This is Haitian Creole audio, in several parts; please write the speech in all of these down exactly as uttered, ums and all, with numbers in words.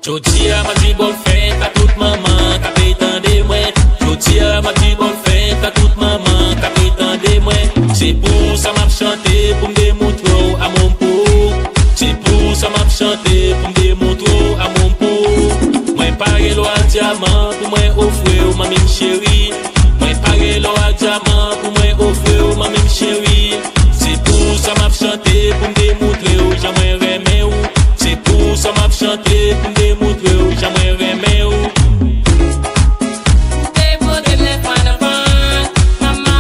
Jodi a m ap di bòn fèt a tout manman k ap tande mwen. Jodi a m ap di bòn fèt a tout manman k ap tande mwen. Se pou sa m ap chante pou m demontre w amou m pou ou. Se pou sa m ap chante pou m demontre w amou m pou ou. Mwen pa gen lwa dyaman pou mwen ofri w manmi m cheri. Mwen pa gen lò ak dyaman pou mwen ofri w manmi m cheri. Se pou sa m ap chante pou m demontre w jan mwen renmen w. Se pou sa m ap chante pou m demontre w jan mwen renmen w. Ou te pote m nèf mwa nan vant, mama,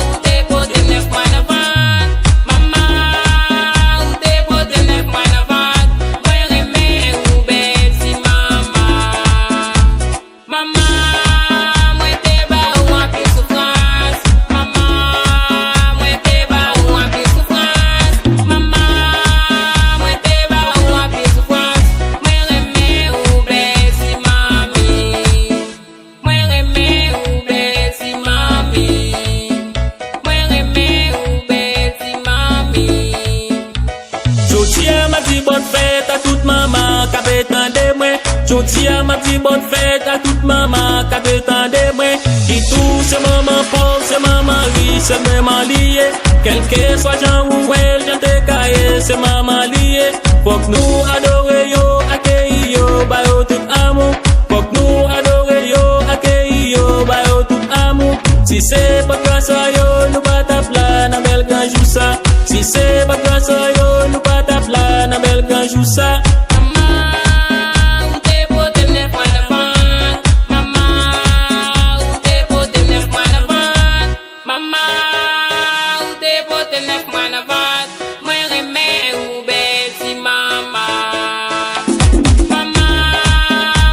ou te pote m nèf mwa nan vant, mama, ou te pote m nèf mwa nan vant, mwen renmen ou bèl ti mama. Mama, mwen te ba ou anpil soufrans. Mama, mwen te ba ou anpil soufrans. Mama, mwen te ba ou anpil soufrans. Mwen renmen ou bèl ti manmi. Mwen renmen ou bèl ti manmi. Mwen renmen ou bèl ti manmi. Jodi a m ap di bòn fèt a tout manman k ap tande mwen. Jodi a m ap di bòn fèt a tout manman k ap tande mwen. Ki tou se manman pòv, se manman rich, se manman li ye. Kèlkeswa jan ou wè l, jan te ka ye, se manman li ye. Fòk nou adore yo, akeyi yo, ba yo tout amou. Fòk nou adore yo, akeyi yo, ba yo tout amou. Si se pa t gras a yo, nou pa t ap la nan bèl gran jou sa. Si se pa t gras a yo, nou pa t ap la nan bèl gran jou sa. Mama, ou te pote m nèf mwa nan vant. Mama, ou te pote m nèf mwa nan vant. Mama, ou te pote m nèf mwa nan vant. Mwen renmen ou bèl ti mama. Mama,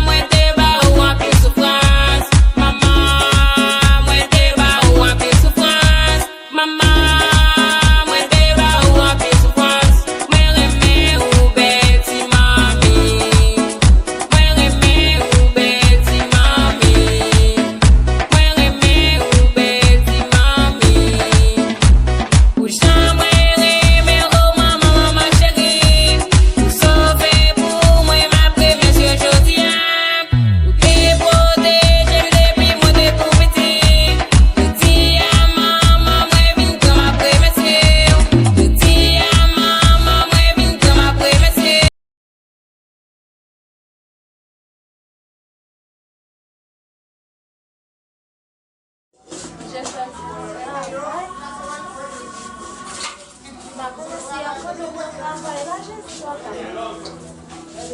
mwen te ba ou anpil soufrans. Mama, mwen te ba ou anpil soufrans. Mama, mwen te ba ou anpil soufrans. Mwen renmen ou bèl ti manmi. Mwen renmen ou bèl ti manmi. Mwen renmen ou bèl ti manmi. Pou jan mwen renmen ou manman, manman cheri. Ou sove pou mwen, m ap remèsye w jodi a. Ou te pwoteje m depi mwen te tou piti. Jodi a manman mwen vin pran, m ap remèsye w. Jodi a manman mwen vin pran, m ap remèsye w.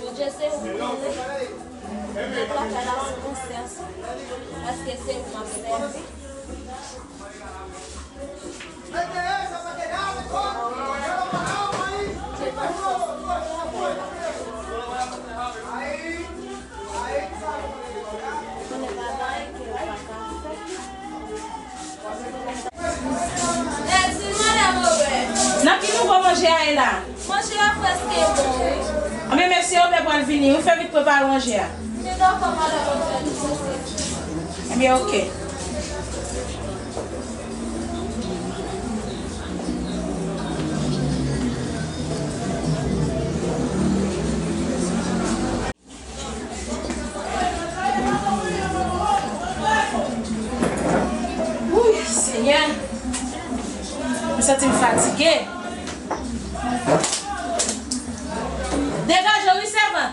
Bondye se ou ki konnen. Mwen travay la sou konsyans ou, paske se ou m ap sèvi. Nan ki nouvo manje a ye la? Manje a prèske bon, wi. Anben, mesye Obè pral vini, wi. Fè vit prepare manje a. Se dakò, madanm Obè, li prese. Anben, oke. Wouy, Senyè! Mwen santi m fatige. Degaje w wi, sèvant.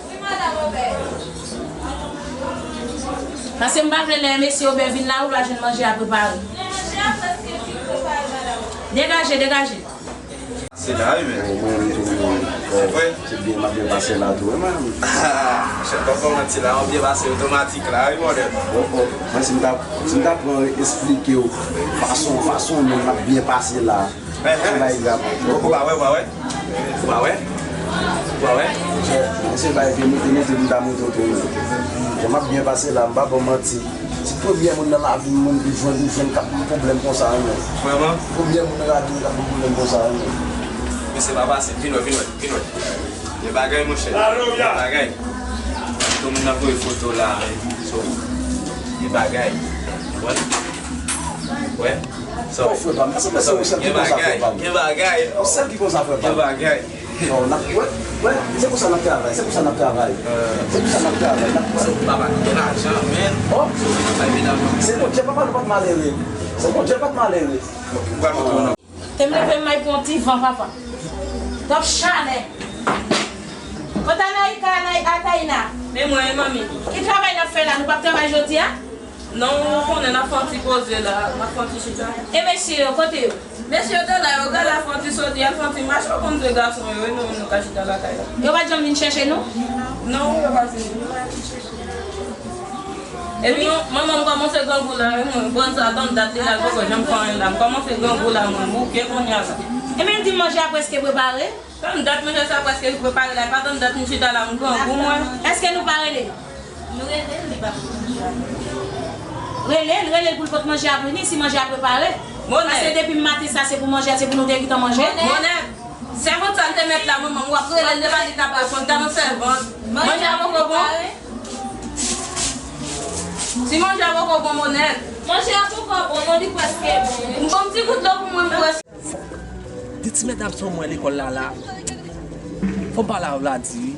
Wi, madanm Obè. Paske m pa vle lè mesye Obè vin la, ou pa jwenn manje a prepare. Manje a prèske fin prepare, madanm Obè. Degaje, degaje. Se la, wi, men. Bon, mwen menm tou, mwen menm. Se vre? Se byen, m ap byen pase la tou, wi, mwen menm. Ah, monchè, tonton Manti la, w ap byen pase otomatik la, wi, mòdèl. Oh, oh. Mwen, si m ta, si m ta pran esplike w fason, fason nou, m ap byen pase la. Eh, eh. Ou pa wè, ou pa wè? Ou pa wè? Ou pa wè? Monchè, monchè, bay vye moute, moute, m ta moute w tou, men. Jan m ap byen pase la, m pa ba w manti. Se premyè moun nan lavi m, moun ki jwenn, m jwenn k ap gen pwoblèm konsa, wi, men. Vrèman? Premyè moun nan lavi m k ap gen pwoblèm konsa, wi, men. Mesye, pa pase. Vin wè, vin wè, vin wè. Gen bagay, monchè. Gen bagay. Tout moun nan voye foto la, so, gen bagay. Wè? Wè? So, frè pa m, sa se mesye ou sèl ki konsa, frè pa m. Gen bagay. Ou sèl ki konsa, frè pa m. Gen bagay. Non, n ap, wè, wè, se pou sa n ap travay, se pou sa n ap travay. Se pou sa n ap travay, n ap, wè. Se pou papa ki gen lajan, men. Oh, se Bondye papa nou pa t malere. Se Bondye pa t malere. Ou pral montre nou. Te m leve m may pou yon ti van, papa. T ap chalè. Kot Anaïka, Anaï-, Ataina? Men mwen, manmi. Ki travay n ap fè la? Nou p ap travay jodi a? Non, ou konnen n ap fè yon ti poze la, n ap fè yon ti chita. E mesye yo, kote yo? Mesye yo te la, yo gade al fè yon ti soti, al fè yon ti mache, ou konn se gason yo, e nou menm nou ka chita lakay la. Yo pa t janm vin chèche nou? Non, yo pa t vin. Epi, manman m kòmanse grangou la, wi, mwen konn sa, tann dat li la, l poko janm fè anyen la. M kòmanse grangou la, mwen bouke kounye a la. Ebyen, l di manje a prèske prepare. Tann dat manje sa prèske prepare la, e pa tann dat m chita la, m grangou, mwen. Èske nou pa rele? Nou rele l, li pa pou manje a. Rele l, rele l pou l pot manje a vini, si manje a prepare. Monè. Paske depi maten sa, se pou manje a, se pou nou te gentan manje. Monè. Sèvant sa l te mèt la, manman, w ap rele l, li pa di k ap reponn, ta nan sèvant. Manje a poko bon? Si manje a poko bon, Monè. Manje a poko bon, non, li prèske bon. M bon ti gout dlo pou mwen, m prèske. Fòk de ti medam sa w wè lekòl la la. Fò m pale a Vladi wi.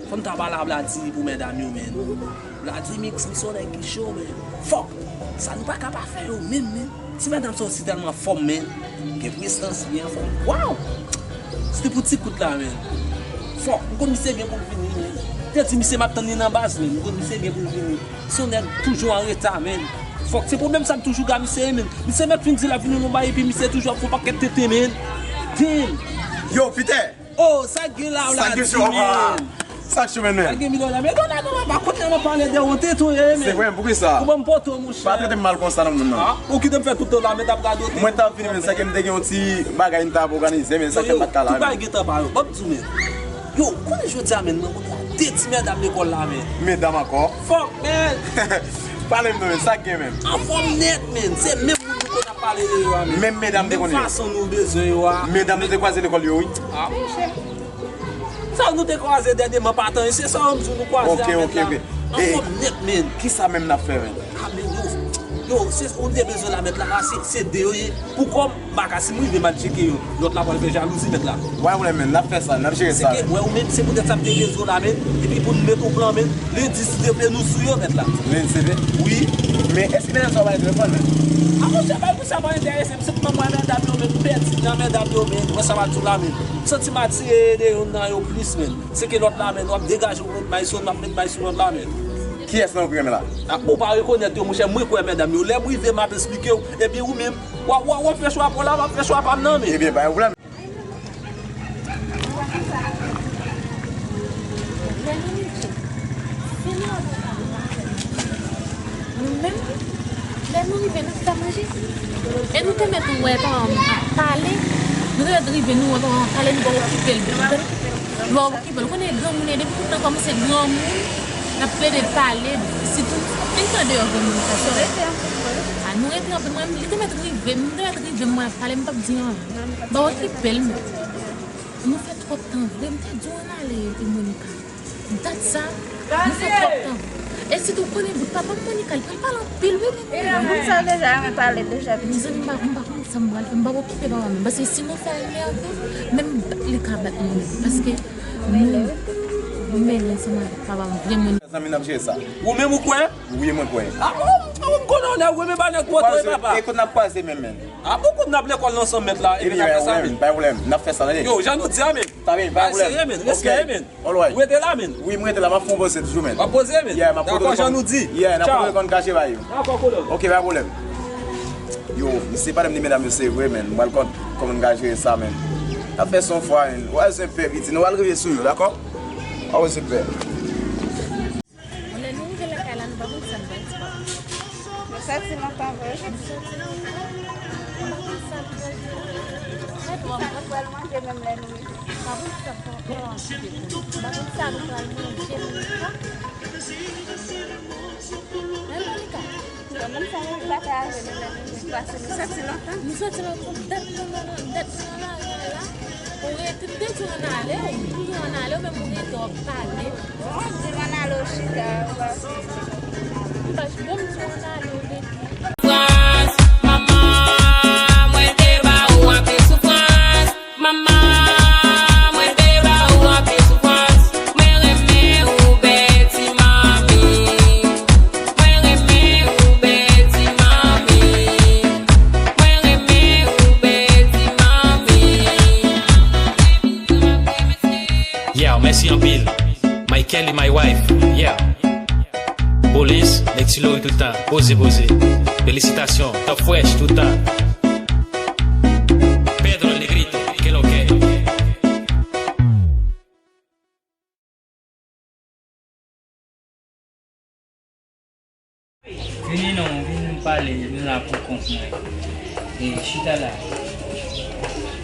Fò m ta pale a Vladi pou medam yo, men. Vladi Mix, li se yon nèg ki cho, men. Fòk. Sa nou pa ka pa fè yo, men, men. Ti medam sa yo si tèlman anfòm, men. Gen prestans, li anfòm. Waw! Se te pou ti kout la, men. Fòk. M konn misye byen pou l vini, men. Te di misye m ap tann li nan baz, men. M konn misye byen pou l vini. Se yon nèg toujou an reta, men. Fòk se pwoblèm sa m toujou gen ak misye, men. Misye mèt fin di l ap vini nan bay, epi misye toujou ap fè yon pakèt tenten, men. Damn! Yo, Peter! Oh, sa k gen la, w la di, men. Sa k cho, men. Sa k gen milyon la, men. Donado, pa kote nan pale de wonte tou, ye, men. Se vre, poukisa? Ou ban m poto, monchè. Pa trete m mal konsa, non, non, non. Ah, ou kite m fè tout tan la, men t ap radote. Mwen t ap vini, men, sa ke m te gen yon ti bagay m t ap òganize, men, sa ke m pa t ka la, men. Tout bagay gen tan pa yo. Ban m di w, men. Yo, konnen jodi a, men, nan kote a, de ti medam lekòl la, men. Medam ankò? Fòk, men. Pale m non, men, sa k gen, men? Anfòm nèt, men. Se menm moun nou konn ap pale de yo a, men. Menm medam te konnen yo. Menm fason nou bezwen yo a. Medam nou te kwaze lekòl yo, wi. Ah, monchè. Sa nou te kwaze dènyèman pa tan, se sa yo m di w nou kwaze avèk la. Ok, ok, ok. Anfòm nèt, men. Kisa menm n ap fè, men? Ah, men yo, yo, se, ou te bezwen la, mèt la, se, se de yo ye. Pou kòm, m pa ka, si m rive m al tcheke yo, lòt la pral fè jalouzi, mèt la. Wè, wè, men, n ap fè sa, n ap jere sa. Se ke, wè, ou menm, se poutèt sa m te rezo la, men, epi pou n mete w plan, men, lendi, si Dye vle, nou sou yo, mèt la. Lendi, se vre? Wi. Men, èske medam sa yo pa gen telefòn, men? A, monchè, bay pou sa pa enterese m, se pou mwen, medam yo, men, m pèdi nan medam yo, men, wè sa m ap di w la, men. M santi m atire de youn nan yo plis, men. Se ke lòt la, men, w ap degaje w, w ap met may sou, w ap met may sou lòt la, men. Kiyès nan yo ki renmen la? A, ou pa rekonèt yo, monchè, mwen kwè medam yo. Lè m rive, m ap esplike w. Epi ou menm, w ap, w ap, w ap fè chwa pa w la, m ap fè chwa pa m nan, men. Ebyen, pa gen pwoblèm. Nou menm, lè nou rive, nou chita manje. E nou te mèt wè papa m ap pale. Nou te mèt rive, nou wè papa m ap pale, nou pa okipe l. Nou pa okipe l. Ou konnen granmoun, e depi tout tan kòmanse granmoun, n ap plede pale, sitou fin tan deyò granmoun sa sou. A, nou rete anpil. Mwen, li te mèt rive, m te mèt rive, m wè l ap pale, m p ap di anyen. M pa okipe l, men. Nou fè twòp tan vre, m te di w ann ale, Monica. Dat sa, nou fè twòp tan. E sitou, konnen bout papa m, Monica, li konn pale anpil, wi, men. Moun sa deja renmen pale deja. Mezanmi, m pa, m pa konn sa m pral fè, m p ap okipe papa m, paske si nou fè l nève, menm bat li ka bat nou, paske nou, nou mele ansanm avèk papa m, vre moun. Zanmi, n ap jere sa. Ou menm ou kwè? Wi, mwen kwè. A, ou, ou m konnen w nèg, ou menm pa nèg poto, e papa. E kote n ap kwaze menm, menm? A, bon, kote n ap lekòl ansanm, mèt la, epi n ap fè sa, menm. Pa pwoblèm, n ap fè sa, tande. Yo, jan nou di a, menm. Sa vin, pa pwoblèm. Serye, menm. Respè, menm. Alright. Ou rete la, menm. Wi, mwen rete la, m ap fè yon poze toujou, menn. W ap poze, menm. Yeah, m ap poze kòm, kòm nou di. Yeah, n ap poze kòm n ka jere yo. Dakò, kolonn. Ok, pa pwoblèm. Yo, misye pale m de medam yo, se vre, menn. M pral konn kòman n ka jere sa, menn. N ap fè sa yon fwa, menn. W a zen pè, piti, nou pral rive sou yo, dakò? W a zen pè. Bon, lè nou rive lakay la, nou pa konn sa n pral di papa. Nou soti lontan vre. Nou soti lontan. Nou pa konn sa n pral di. Mwen pral manje menm lè nou rive. Pa konn sa pou nou manje pou nou. Pa konn sa nou pral manje, Monica. Hein, Monica? Bon, menm sa nou pa ka aje nou lè nou vin pase, nou soti lontan. Nou soti lontan, dat nou nan, dat nou nan lari a la. Ou rete, m te di w ann ale, ou di w ann ale, ou menm ou rete w ap pale. Bon, di m ann ale, ou chita, ou pa. M pa, bon, m di w ann ale, ou rete. Soufrans, manman, mwen te ba ou anpil soufrans. Manman, Kelly, my wife, yeah. Police, nèg ti lori tout tan, poze, poze. Felisitasyon, top fresh tout tan. Pedro el Negrito, que lo que. Vini non, vini nou pale, nou la pou kont mwen. E, chita la.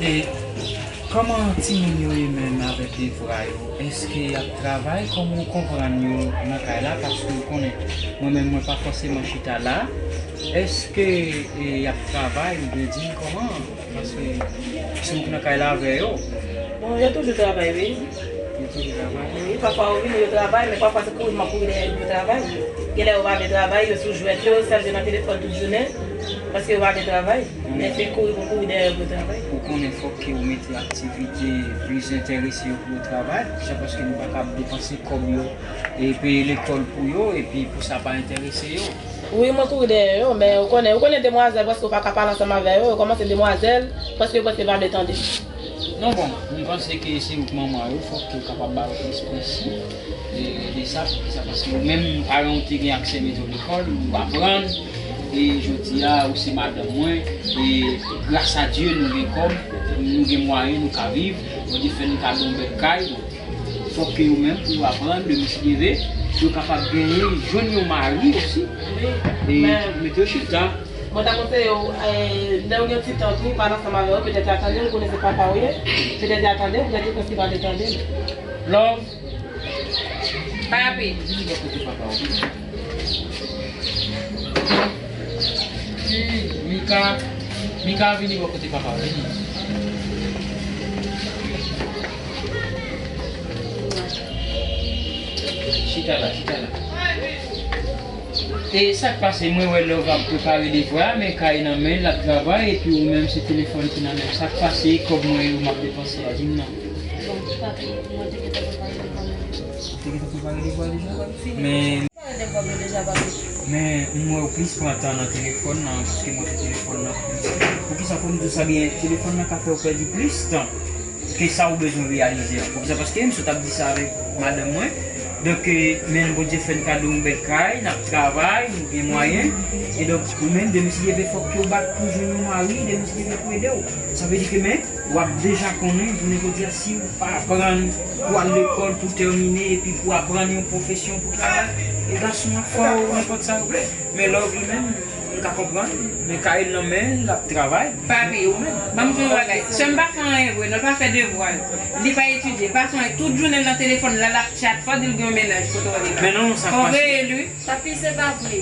E, kòman timoun yo ye menm avèk devwa yo? Èske y ap travay? Kòman w konprann yo nan kay la? Paske w konnen, mwen menm, mwen pa fòseman chita la. Èske, e, y ap travay? Oubyen di m kòman? Paske se ou k nan kay la avè yo. Bon, yo toujou travay, wi. Yo toujou travay. Wi, pafwa yo vini, yo travay, men pafwa se kouri m ap kouri dèyè yo pou yo travay. Genlè yo pa vle travay, yo sou jwèt yo, sèl yo nan telefòn tout jounen, paske yo pa vle travay. Men se kouri m ap kouri dèyè yo pou yo travay. Ou konnen fòk ke ou mete aktivite plis enterese yo pou yo travay, se paske nou pa kab depanse kòb yo e peye lekòl pou yo, epi pou sa pa enterese yo. Wi, mwen kouri dèyè yo, men ou konnen, ou konnen demwazèl, prèske ou pa ka pale ansanm avè yo, yo kòmanse demwazèl, prèske yo prèske pa vle tande. Non, bon, mwen panse ke se ou k manman yo, fòk ke ou kapab ba yo plis prensip de, de sa, poukisa, paske ou menm, paran ou te gen aksè mete w lekòl, ou aprann, e jodi a, ou se madanm mwen, e gras a Dye, nou gen kòb, nou gen mwayen, nou ka viv, Bondye fè nou kado yon bèl kay, bon. Fòk ke yo menm, pou yo aprann, demen si Dye vle, pou yo kapab genyen, jwenn yon mari osi, e mete yo chita. Mwen ta konseye w, e, lè w gen ti tan tou, pale ansanm avè yo, petèt y a tande w, konnen se papa w ye, petèt y a tande w, petèt yo prèske pa vle tande w. Love. Papi. Vini bò kote papa w, vini. Vini, Mika. Mika, vini bò kote papa w, vini. Chita la, chita la. E sa k pase, mwen wè Love ap prepare devwa, men kay nan men l, l ap travay, epi ou menm se telefòn ki nan men w. Sa k pase, kòb mwen yo m ap depanse a, di m non. Bon, papi, mwen te gentan prepare devwa mwen deja. Ou te gentan prepare devwa deja? Men, men m wè w plis pran tan nan telefòn nan, paske mwen se telefòn nan plis. Poukisa fò m di w sa byen, telefòn nan ka fè w pèdi plis tan ke sa ou bezwen reyalize an. Poukisa? Paske m sot ap di sa avèk madanm mwen. Donk, e, men Bondye fè n kado yon bèl kay, n ap travay, nou gen mwayen. E donk, ou menm, demen si Dye vle, fòk ke w bat pou jwenn yon mari, demen si Dye vle pou ede w. Sa vle di ke, men, w ap deja konnen, jounen jodi a, si w pa aprann pou al lekòl, pou tèmine, epi pou aprann yon pwofesyon, pou travay, e gason an fè w nenpòt sa yo vle. Men Love li menm, m ka konprann, men kay nan men l, l ap travay. Papi, ban m di w yon bagay. Sè m pa fè anyen vre, non, l pa fè devwa l. Li pa etidye, l pa fè anyen. Tout jounen l nan telefòn la, l ap chat, fò w di l gen yon mennaj kote w ye. Men non, sa k pase. Fò w veye l, wi. Papi, se pa vre.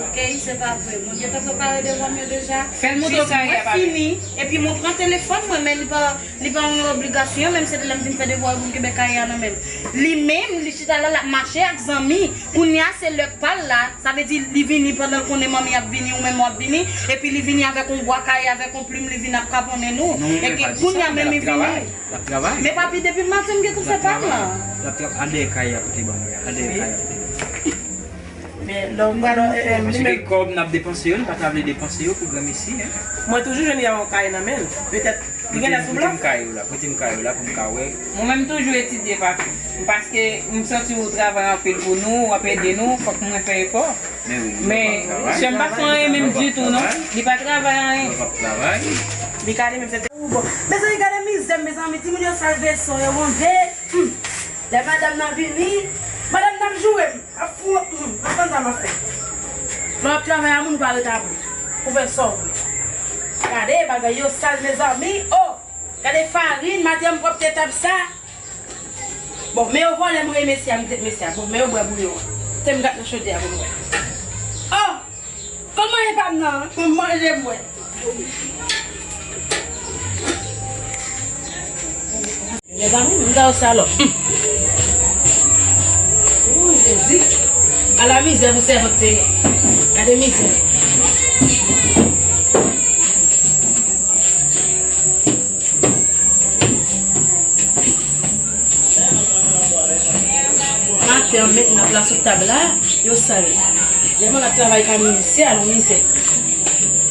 Oke, se pa vre. Mwen gentan prepare devwa m yo deja. Fè l montre w kay a, papi. Jis mwen fini, epi mwen pran telefòn mwen, men li pa Li pa yon obligasyon, menm se lè m fin fè devwa yo pou m kenbe kay a nan men m. Li menm, li chita la, l ap mache ak zanmi. Kounye a, se lè pa l la. Sa vle di, li vini pandan l konnen manmi ap vini, ou menm w ap vini. Epi li vini avèk yon bwa kay, avèk yon plim, li vin ap kaponnen nou. Non, men pa di sa, men l ap travay. L ap travay. Men papi, depi maten, m gentan fè pa m lan. L ap travay. Al dèyè kay a pote ban mwen. Al dèyè kay a pote ban mwen. Men, lè w pral, e, e, li menm. Paske kòb n ap depanse yo, nou pa ta vle depanse yo pou granmesi, en. Mwen toujou jwenn li ak yon kay nan men l. Petèt, li genlè sou blan. Prete m kay ou la, prete m kay ou la pou m ka wè. Mwen menm toujou etidye, papi. Paske m santi ou travay anpil pou nou, w ap ede nou, fòk mwen fè efò. Men wi, men sè m pa fè anyen menm ditou, non. Li pa travay anyen. Li pa travay. Li gade menm se te ou bon. Mezanmi, gade mizè m, mezanmi, timoun yo sal vèsè yo, Bondye. Hmm. Lè madanm nan vini, madanm nan ap joure m. Ap fou, hmm, ap konn sa m ap fè. Lè w ap travay a moun, ou pa ret apre. Ou fè sa w vle. Gade bagay yo sal, mezanmi. Oh! Gade farin, madanm pwòpte tab sa. Bon, men yo vòlè m, wi, mesye a, m te, mesye a. Bon, men yo bwè bouyon an. Te m gat nan chodyè a pou m wè. Oh! Konn manje pa m nan, manje m wè. Mezanmi, m ta sa lò. Ooh, Jezi. Ala mizè pou sèvant Senyè. Gade mizè. Maten an, met nan plas sou tab la, yo sal. Lè mwen ap travay pa misye, alon mizè.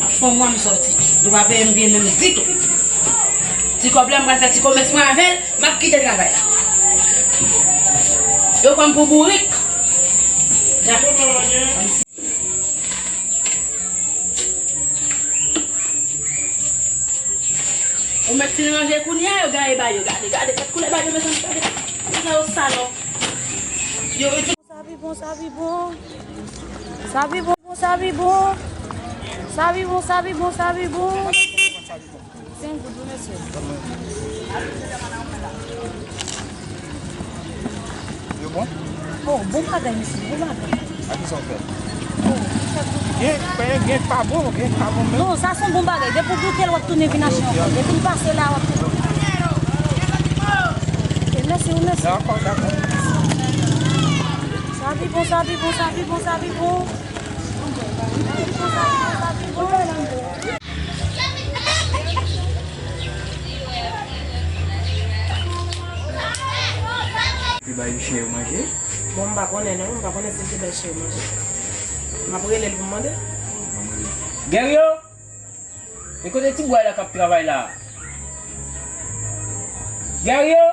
Ap fè yon mwa m sòti. Yo pa peye m byen menm ditou. Ti kòb la, m pral fè ti komès mwen avè l, m ap kite travay la. Yo pran m pou bourik. Ja. Ou mèt fin ranje kounye a, yo gaye ba yo. Gade, gade, gade koulè ba yo, mezanmi, gade. Sa yo salòp. Yo, Sa pi bon, sa pi bon. Sa pi bon, sa pi bon. Sa pi bon, sa pi bon, sa pi bon. Senk goud, wi, mesye. Yo bon? Oh, bon bagay, mesye, bon bagay. A ki sa w fè? Oh, gen, gen pa bon, gen pa bon menm. Non, sa se yon bon bagay. Depi w goute l, w ap tounen vin achte ankò. Depi l pase la, w ap tounen. Ok, mèsi, wi, mèsi. Dakò, dakò. Sa pi bon, sa pi bon, sa pi bon, sa pi bon. Te bay chen yo manje? Bon, m pa konnen non, m pa konnen si l te bay chen yo manje. M ap rele l pou m mande. Gèryo! E kote ti bwa la k ap travay la? Gèryo!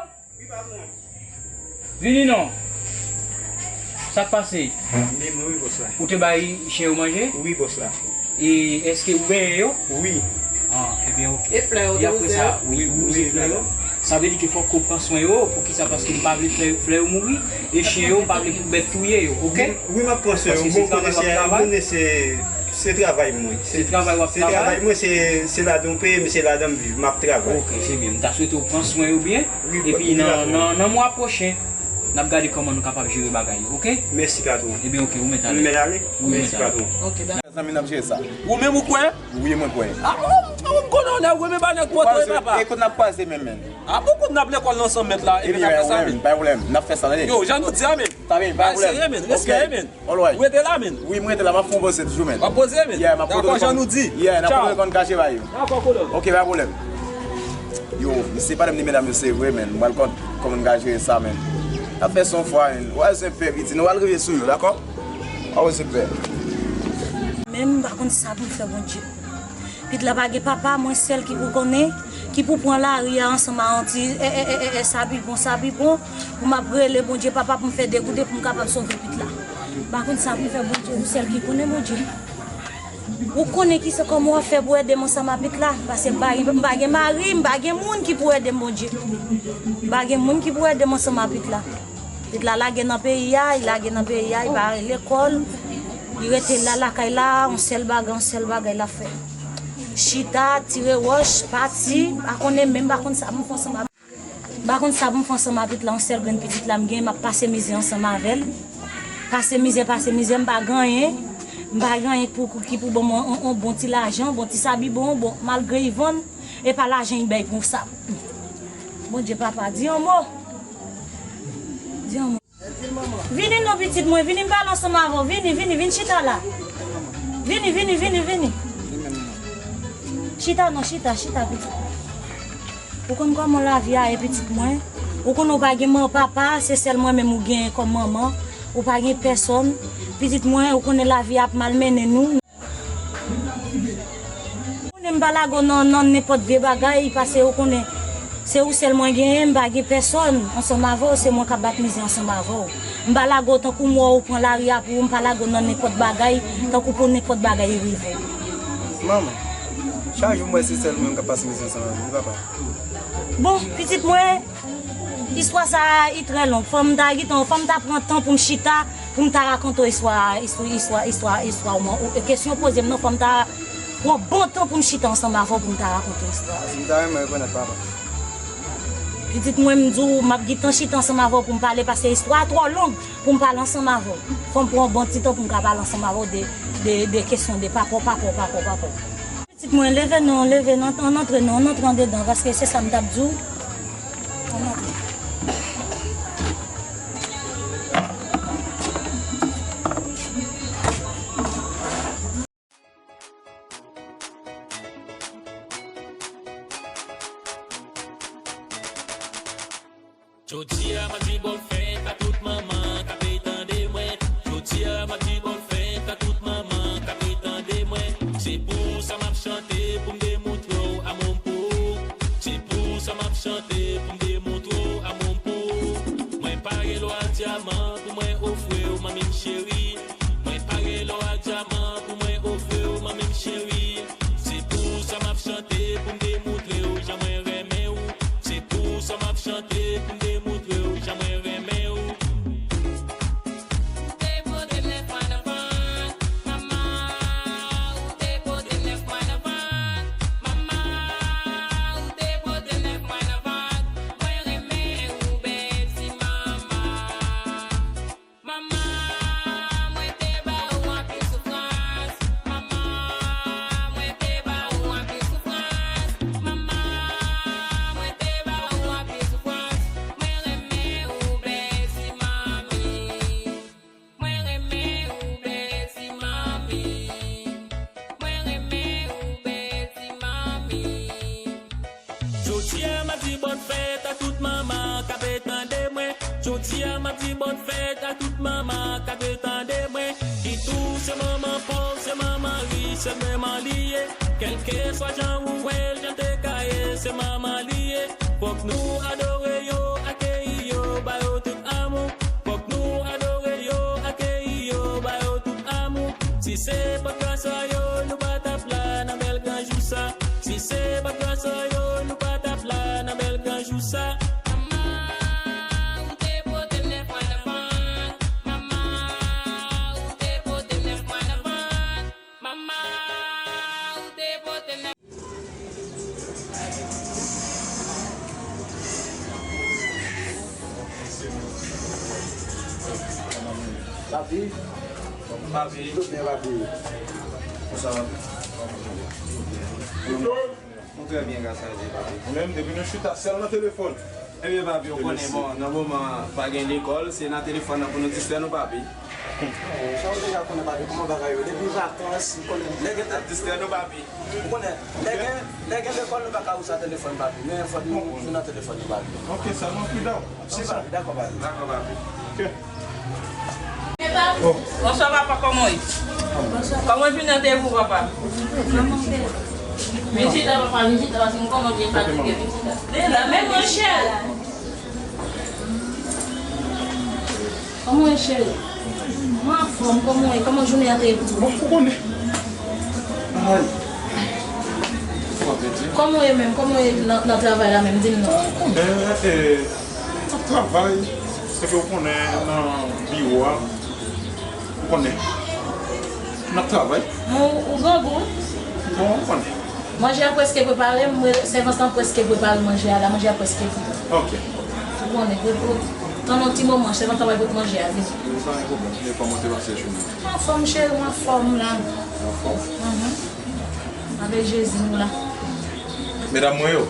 Vini non. Sa k pase? Vini mwen wi bòs la. Ou te bay chen yo manje? Wi bòs la. E èske ou benyen yo? Wi. Ah, ebyen, ok. E flè yo te wouze yo? Wi, wi, wi, flè yo. Sa vle di ke fòk ou pran swen yo. Poukisa? Paske m pa vle flè, flè yo mouri. E chen yo, m pa vle pou bèt touye yo, ok? Wi, m ap pran swen yo. Bon, konnen se, konnen se, se travay mwen. Se travay w ap travay? Se travay mwen, se, se ladan m peye, men se ladan m viv. M ap travay. Ok, se byen. M ta swete w pran swen yo byen. Epi nan, nan, nan mwa pwochen, n ap gade kòman nou kapab jere bagay yo, ok? Mèsi, patwon. Ebyen, ok, ou mèt ale. M mèt ale? Wi, ou mèt ale. Mèsi, patwon. Ok, dakò. Zanmi, n ap jere sa. Ou menm ou kwè? Wi, mwen kwè. A, ou, ou m konnen w nèg, ou menm pa nèg pòtre, papa. E kote n ap kwaze menm, menm? A, bon, kote n ap lekòl ansanm, mèt la, epi n ap fè sa, menm. Pa pwoblèm, n ap fè sa, tande. Yo, jan nou di a, menm. Sa byen, pa pwoblèm. Serye, menm. Respè, menm. Alright. Ou rete la, menm. Wi, mwen rete la, m ap fè yon poze toujou, menn. W ap poze, menm? Yeah, m ap poze. Dakò, jan nou di. Yeah, n ap poze kòm n kache ba yo. Dakò, kolòn. Ok, pa pwoblèm. Yo, misye pale m de medam yo, se vre, menn. M pral konn kòman n ka jere sa, menn. N ap fè sa yon fwa, menn. Wè, se pè, piti, nou pral rive sou yo, dakò? Awe, se pè. Menm m pa konn sa pou m fè, Bondye. Pitit la pa gen papa, mwen sèl ki pou konnen, ki pou pran lari a ansanm a yon ti, e, e, e, e, e, sa pi bon, sa pi bon, pou m ap rele Bondye papa pou m fè degoute pou m kapab sove pitit la. M pa konn sa pou m fè, Bondye, ou sèl ki konnen, Bondye. Ou konnen kisa, kòman w ap fè pou ede m ansanm a pitit la, paske m pa gen, m pa gen mari, m pa gen moun ki pou ede m, Bondye. M pa gen moun ki pou ede m ansanm a pitit la. Pitit la lage nan peyi a, li lage nan peyi a, li pa al lekòl, li rete la lakay la, yon sèl bagay, yon sèl bagay l ap fè. Chita, tire wòch, pati, pa konnen menm, pa konn sa pou m fè ansanm a, pa konn sa pou m fè ansanm a pitit la, yon sèl grenn pitit la m gen, m ap pase mizè ansanm avè l. Pase mizè, pase mizè, m pa gen anyen, m pa gen anyen pou, ki pou ban m yon, yon, yon bon ti lajan, bon ti sabi bon, bon, malgre li vann, e pa lajan li bay pou sa. Bondye papa, di yon mo. Di yon mo. Vini non pitit mwen, vini m pale ansanm avè w, vini, vini, vin chita la. Vini, vini, vini, vini. Chita non, chita, chita pitit. Ou konn kòman lavi a ye pitit mwen? Ou konn ou pa gen man, papa, se sèl mwen menm ou gen kòm manman. Ou pa gen pèsòn. Pitit mwen, ou konnen lavi a ap malmennen nou. Ou konnen m pa lage w nan, nan nenpòt vye bagay, paske ou konnen, se ou sèl mwen genyen, m pa gen pèsòn ansanm avè w, se mwen k ap bat mizè ansanm avè w. M pa lage w tankou m wè w pran lari a pou ou, m pa lage w nan nenpòt bagay, tankou pou nenpòt bagay rive w. Manman, chak jou m wè se sèl mwen k ap pase mizè ansanm avè w, wi papa. Bon, pitit mwen, istwa sa a, li trè long. Fò m ta gentan, fò m ta pran tan pou m chita, pou m ta rakonte w istwa, istwa, istwa, istwa, istwa w, e kesyon w poze m nan, fò m ta pran bon tan pou m chita ansanm avè w pou m ta rakonte w istwa. Si m ta renmen rekonèt papa. Pitit mwen, m di w, m ap gentan chita ansanm avè w pou m pale, paske istwa a twò long pou m pale ansanm avè w. Fò m pran yon bon ti tan pou m ka pale ansanm avè w de, de, de kesyon de papa w, papa w, papa w, papa w. Pitit mwen, leve non, leve non, ann antre non, ann antre andedan, paske se sa m t ap di w. Ann antre. Jodi a m ap di bòn fèt a tout manman k ap tande mwen. Jodi a m ap di bòn fèt a tout manman k ap tande mwen. Se pou sa m ap chante pou m demontre w amou m pou ou. Se pou sa m ap chante pou m demontre w amou m pou ou. Mwen pa gen lwa dyaman. Jodi a m ap di bòn fèt a tout manman k ap tande mwen. Ki tou se manman pòv, se manman rich, se manman li ye. Kèlkeswa jan ou wè l, jan te ka ye, se manman li ye. Fòk nou adore yo, akeyi yo, ba yo tout amou. Fòk nou adore yo, akeyi yo, ba yo tout amou. Si se pa t gras a yo, nou pa t ap la nan bèl gran jou sa. Si se pa t gras a yo, nou pa t ap la nan bèl gran jou sa. Mama, ou te pote m nèf mwa nan vant. Mama, ou te pote m nèf mwa nan vant. Mama, ou te pote m nèf Papi. Papi. Tout byen, papi. Kòman sa va? Nou trè byen, gras a Dye, papi. Ou menm, depi nou chita, sèl nan telefòn. Ebyen, papi, ou konnen, bon, nan moman pa gen lekòl, se nan telefòn nan pou nou distrè nou, papi. Sa w deja konnen, papi, kòman bagay yo. Depi vakans, ou konnen, nèg yo t ap distrè nou, papi. Ou konnen, lè gen, lè gen lekòl, nou pa ka wè sa telefòn, papi. Men fòk nou, nou nan telefòn, nou, papi. Ok, sèlman pridan. Si, papi, dakò, papi. Dakò, papi. Ok. Bonswa, papa, kòman w ye? Kòman jounen an te ye pou papa? Vin chita, papa, vin chita, paske m konnen w byen fatige, vin chita. Men monchè, kòman w ye, cheri? Mwen anfòm, kòman w ye? Kòman jounen an te ye pou ou? Bon, ou konnen. Ay. Ou ap ede. Kòman w ye menm? Kòman w ye nan, nan travay la menm? Di m non. Ou konnen, eh, n ap travay. Epi ou konnen nan biwo a. Ou konnen. N ap travay. Bon, ou grangou. Bon, ou konnen. Manje a prèske prepare, m, sèvant lan prèske prepare manje a la, manje a prèske prepare. Ok. Ou konnen, tann yon ti moman, sèvant lan pral pot manje a vini. Sa pa gen pwoblèm. E kòman te pase jounen? Anfòm, cheri, m anfòm la. Anfòm? Mhm. Avèk Jezi, nou la. Medam mwen yo.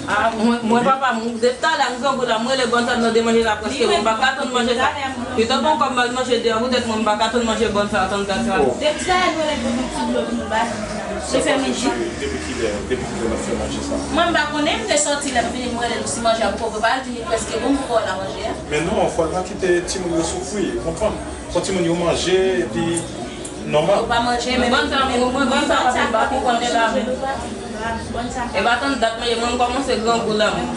Ah, mwen, mwen, papa, m, depi talè a, m grangou la, m rele bòn sa, m mande manje la, prèske m pa ka tann manje sa. Li tankou kòm m al manje deyò, poutèt mwen, m pa ka tann manje bòn sa, tann gad sa. Oh. Depi talè a, nou rele pou nou ti dlo pou nou bay. Se fè midi. Depi kilè, depi kilè n ap fè manje sa? Mwen, m pa konnen, m te sòti la, m vini, m rele nou si manje a poko prepare, li di prèske bon, m poko wè la manje a. Men non, fò l pa kite timoun yo soufri, ou konprann? Fò timoun yo manje, epi nòmal. Ou pa manje, men bòn sa, mwen, bòn sa, m pa konprann la, men. E pa tann dat manje, mwen, m kòmanse grangou la, mwen.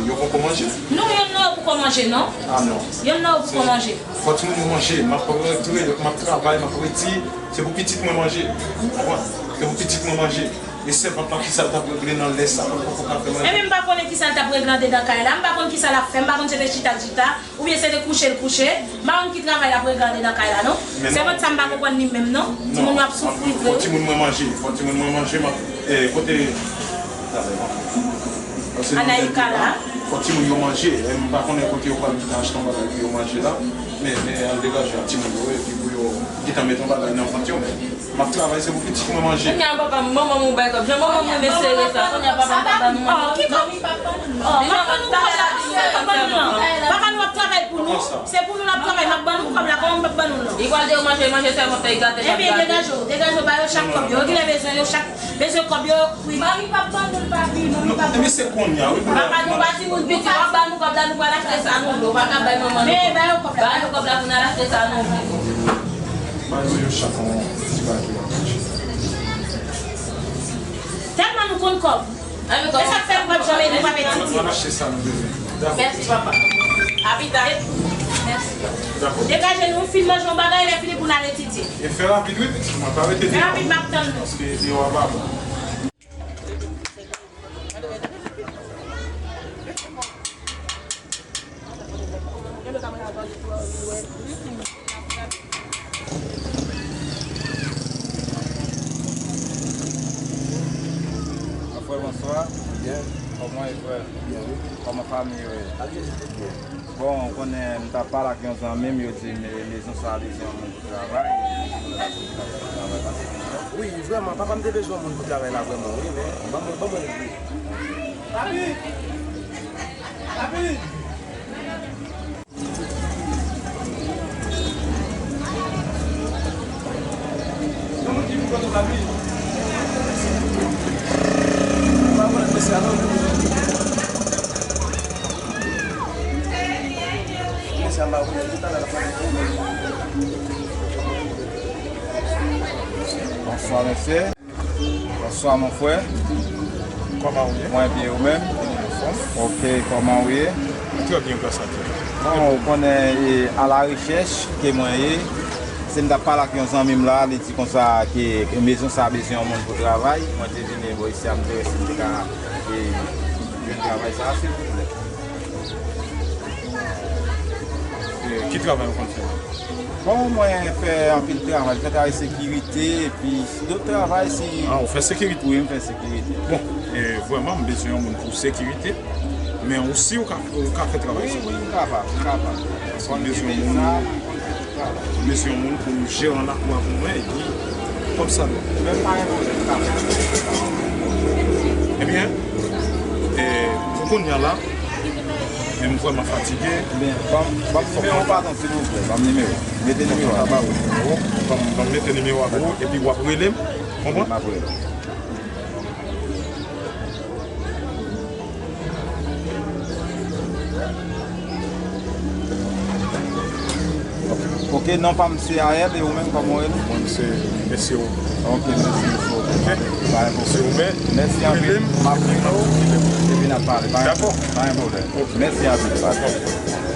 Yo poko manje? Non, yonn nan yo poko manje, non. Ah, non. Yonn nan yo poko manje. Fò timoun yo manje, m ap rantre, m ap travay, m ap redi, se pou pitit mwen manje. Ou konprann? Se pou pitit mwen manje. E sèvant lan, kisa l t ap regle nan lè sa, pou l poko ka fè manje? Ebyen, m pa konnen kisa l t ap regle andedan kay la, m pa konn kisa l ap fè, m pa konn se te chita l chita, oubyen se te kouche l kouche, m pa konn ki travay l ap regle andedan kay la, non. Sèvant sa m pa konprann li menm, non. Timoun yo ap soufri vre, wi. Fò timoun mwen manje, fò timoun mwen manje, m ap, eh, kote, Anaïka la. Fò timoun yo manje, eh, m pa konnen kote yo pral achte yon bagay pou yo manje la, men, men al degaje a timoun yo, epi pou yo gentan mete yon bagay nan vant yo, men M ap travay, se pou pitit mwen manje. Kounye a papa m, manman m ou bay kòb. Jan manman m renmen sere sa, kounye a papa m pa ban nou manje. Oh, ki kòb? Li jan pa ta la di mwen kòb sèlman. Papa nou ap travay pou nou. Se pou nou l ap travay, m ap ban nou kòb la, kòman m p ap ban nou l? Li pral di yo manje, manje sèlman fè gate. Ebyen, degaje w, degaje w, ba yo chak kòb yo. Yo genlè bezwen yo chak, bezwen kòb yo, wi. Manmi p ap ban nou l, papi, manmi p ap ban nou l. Papa nou pa timoun piti, w ap ba nou kòb la, nou pral achte sa nou vle. Ou pa ka bay manman nou kòb. Men ba yo kòb la. Ba nou kòb la pou n al achte sa nou vle. Ba nou yo chak yon ti bagay pou yo manje. Tèlman nou konn kòb. E sa k fè nou p ap janm ede nou p ap etidye. N ap achte sa nou bezwen. Dakò. Mèsi, papa. Apitay. Mèsi. Dakò. Degaje nou, fin manje yon bagay, lè fini pou n al etidye. E fè rapid, wi, pitit mwen, pa rete deyò. Fè rapid, m ap tann nou. Paske deyò a pa bon. Frè, bonswa. Byen. Kòman w ye, frè? Byen, wi. Kòman fanmi yo ye? Ak Jezi, tout byen. Bon, ou konnen, m t ap pale ak yon zanmi m, yo di me-, mezon sa a bezwen yon moun pou travay. Wi, vrèman, papa m te bezwen yon moun pou travay la vrèman, wi, men ban mwen, ban mwen li. Papi! Papi! Yon moun ki pou kote w, papi? Pa konnen mesye a non. Bonswa, mesye. Bonswa, mon frè. Kòman ou ye? Mwen byen, ou menm? Anfòm. Ok, kòman ou ye? Trè byen, gras a Dye. Bon, ou konnen, e, a la rechèch ke mwen ye, se m t ap pale ak yon zanmi m la, li di konsa ke mezon sa a bezwen yon moun pou travay. Mwen te vini bò isi a, m te wè si m te ka, e, jwenn travay sa a, silvouplè. E, ki travay ou konn fè? Bon, mwen fè anpil travay. Fè travay sekirite, epi dòt travay si... Ah, ou fè sekirite? Wi, m fè sekirite. Bon, e, vrèman, m bezwen yon moun pou sekirite. Men ou si ou ka, ou ka fè travay sa? Wi, wi, m kapab, m kapab. Paske m bezwen yon moun, m bezwen yon moun pou jeran lakou a pou mwen, epi kòb sa dwe. Men pa gen pwoblèm, m kapab. Ebyen, e, pou kounye a la, men m vrèman fatige. Ebyen, ban m, ban m nimewo w, padan, silvouplè. Ban m nimewo w. Mete nimewo a. Ban m, ban m mete nimewo a pou ou, epi w ap rele m. Konprann? M ap rele w. Ok, non pa m se Ariel, e ou menm, kòman w rele? Mwen se Mesye Oben. Ok, mèsi, mesye Oben. Ok. Pa gen pwoblèm. Mesye Oben. Mèsi anpil. M ap rele w, epi n ap pale. Pa gen, pa gen pwoblèm. Ok. Mèsi anpil, patnè.